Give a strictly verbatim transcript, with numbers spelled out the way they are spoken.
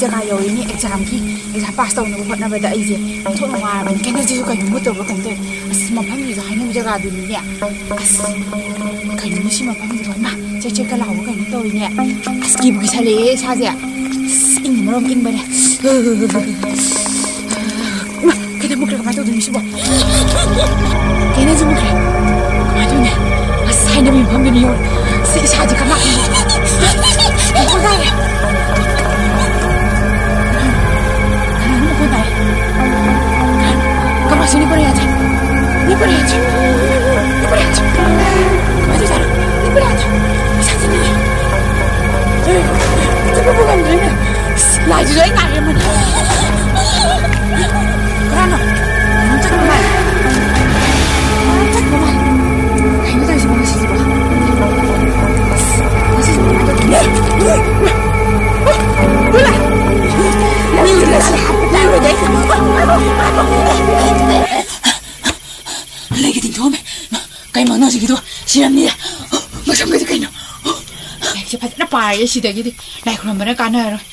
ꯖꯒꯥ ꯌꯧꯔꯤꯅꯦ ꯑꯦꯛꯖꯥꯝꯒꯤ꯫ Exam pass ꯇꯧꯅꯕ ꯍꯣꯠꯅꯕꯗ ꯑꯩꯁꯦ ꯑꯣꯟꯊꯣꯛꯅ ꯋꯥꯔꯕꯅꯤ꯫ ꯀꯩꯅꯣꯁꯤꯁꯨ ꯀꯩꯅꯣ ꯃꯨꯠꯇꯧꯕ꯭ꯔꯥ ꯀꯩꯅꯣ ꯇꯧꯋꯦ꯫ ꯑꯁ, ꯃꯐꯝꯁꯤꯁꯨ ꯍꯥꯏꯅꯕ ꯖꯒꯥꯗꯨꯅꯤꯅꯦ꯫ ꯑꯁ, ꯀꯩꯅꯣꯅꯦ ꯁꯤ ꯃꯐꯝꯁꯤꯕꯣ? ꯏꯃꯥ, ꯆꯦꯛ ꯆꯦꯛꯀ ꯂꯥꯎꯕ ꯀꯩꯅꯣ ꯇꯧꯔꯤꯅꯦ꯫ ꯑꯁ, ꯀꯤꯕꯨ ꯀꯤꯁꯜꯂꯛꯑꯦ ꯏꯁꯥꯁꯦ꯫ ꯑꯁ, ꯏꯪꯅ ꯃꯔꯣꯝ ꯏꯪꯕꯅꯦ꯫ ꯏꯃꯥ, ꯀꯩꯗ ꯃꯨꯠꯈ꯭ꯔꯦ? ꯀꯃꯥꯏꯅ ꯇꯧꯗꯣꯏꯅꯣ ꯁꯤꯕꯣ? ꯀꯩꯅꯣꯁꯤ ꯃꯨꯠꯈ꯭ꯔꯦ? ꯀꯃꯥꯏꯅ ꯇꯧꯅꯤ? ꯑꯁ, ꯍꯥꯏꯅꯕ ꯃꯐꯝꯗꯨꯅꯤ ꯌꯧꯔꯦ꯫ ꯑꯁ, ꯏꯁꯥꯁꯦ ꯀꯃꯥꯏꯅ ꯇꯧꯅꯤ? ꯃꯈꯣꯟ ꯇꯥꯏꯌꯦ꯫ ꯀꯅꯥꯅꯣ ꯃꯈꯣꯟ ꯇꯥꯏ? ꯀꯃꯥꯏꯅ ꯁꯤ ꯅꯤꯛꯄ ꯌꯥꯗ꯭ꯔꯦ? ꯅꯤꯛꯄ ꯌꯥꯗ꯭ꯔꯦ꯫ ꯅꯤꯛꯄ ꯌꯥꯗ꯭ꯔꯦ꯫ ꯀꯃꯥꯏꯅ ꯇꯧꯖꯥꯠꯅꯣ? ꯅꯤꯛꯄ ꯌꯥꯗ꯭ꯔꯦ꯫ ꯏꯁꯥꯁꯦ ꯅꯤꯛꯑꯦ꯫ ꯆꯠꯄꯕꯨ ꯉꯝꯗ꯭ꯔꯦꯅꯦ꯫ ꯑꯁ, ꯂꯥꯏꯁꯤꯁꯨ ꯑꯩ ꯉꯥꯏꯔꯝꯃꯅꯤ꯫ ꯀꯅꯥꯅꯣ? ꯀꯅꯥꯅꯣ ꯆꯠꯈ꯭ꯔ ꯃꯥꯜꯂꯦ? ꯀꯅꯥꯅꯣ ꯆꯠꯈ꯭ꯔ ꯃꯥꯜꯂꯦ? ꯀꯩꯅꯣ ꯇꯧꯔꯤꯁꯤꯕꯣ ꯉꯁꯤꯁꯤꯕꯣ? ꯑꯁ, ꯉꯁꯤꯁꯤꯕꯨ ꯀꯃꯥꯏꯅ ꯇꯧꯗꯣꯏꯅꯣ? ꯂꯩꯒ ꯇꯤꯡꯊꯣꯛꯑꯝꯃꯦ꯫ ꯀꯩ ꯃꯪꯅꯣ ꯍꯧꯖꯤꯛꯀꯤꯗꯣ? ꯁꯤꯔꯝꯅꯤꯌꯦ꯫ ꯃꯁꯝꯒꯗꯤ ꯀꯩꯅꯣ? ꯂꯥꯏꯔꯤꯛꯁꯦ ꯐꯖꯅ ꯄꯥꯔꯒꯦ ꯁꯤꯗꯒꯤꯗꯤ꯫ ꯂꯥꯏ ꯈꯨꯔꯝꯕꯅ ꯀꯥꯟꯅꯔꯔꯣꯏ꯫